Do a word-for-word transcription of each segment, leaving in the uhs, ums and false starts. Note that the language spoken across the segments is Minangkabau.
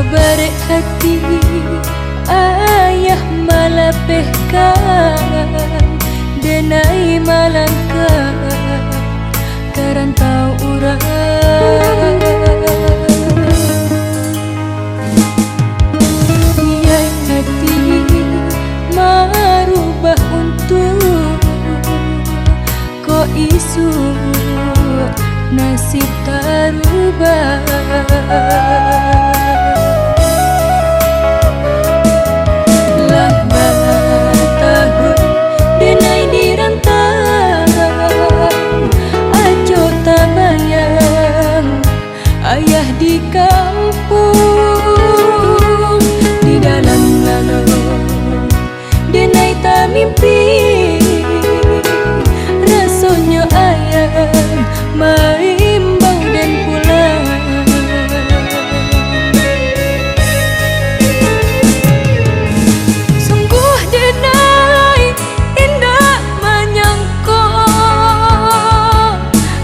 Barek hati ayah malapehkan, denai malangkah ka rantau urang. Niaik hati marubah untuak kok isuak nasib tarubah. Lah batahun denai di rantau, aco tabayang ayah di kampuang, di dalam lalok denai tamimpi, rasonyo ayah maimbau den pulang. Sungguah denai indak manyangko,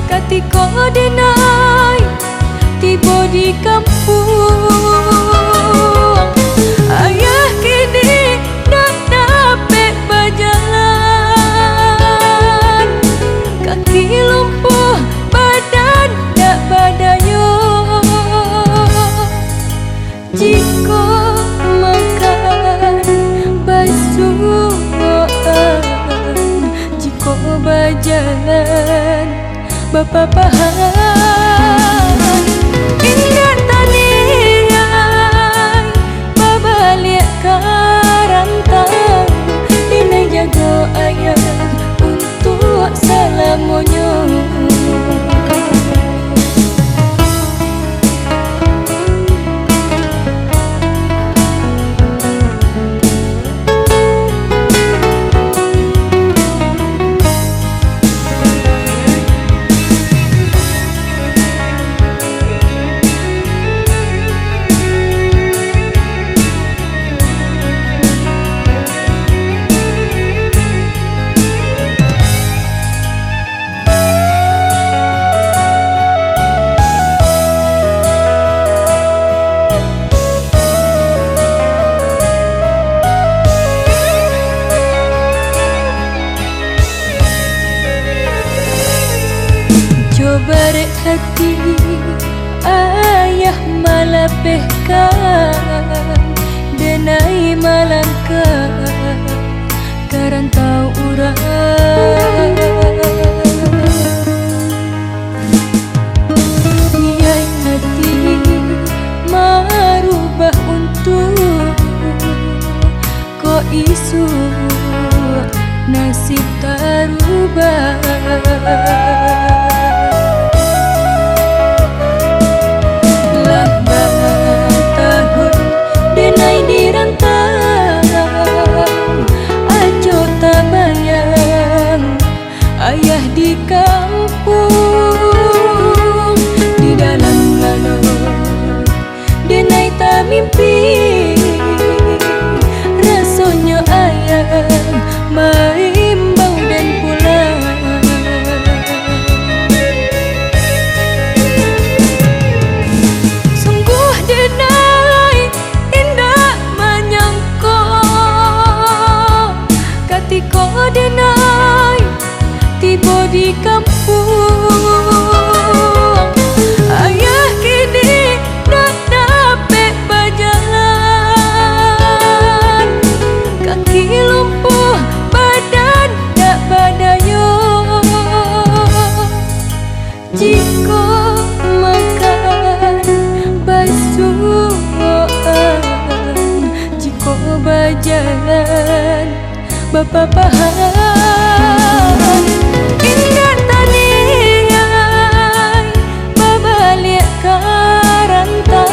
katiko denai tibo di kampuang, ayah kini ndak dapek bajalan, kaki lumpuah, badan ndak badayo. Jikok makan basuokan, jikok bajalan bapapahan, indak taniai babaliak ka rantau, indak jago ayah untuak salamonyo. Jo barek hati ayah malapehkan, denai malangkah ka rantau urang. Niaik hati marubah untuak kok isuak nasib tarubah. Lah batahun denai di rantau, aco tabayang ayah di kampuang, di dalam lalok denai tamimpi, rasonyo ayah maimbau den pulang. Sungguah denai indak manyangko, katiko denai tibo di kampuang, ayah kini ndak dapek bajalan, kaki lumpuah, badan ndak badayo. Jikok makan basuokan, jikok bajalan bapapahan, indak taniai babaliak ka rantau.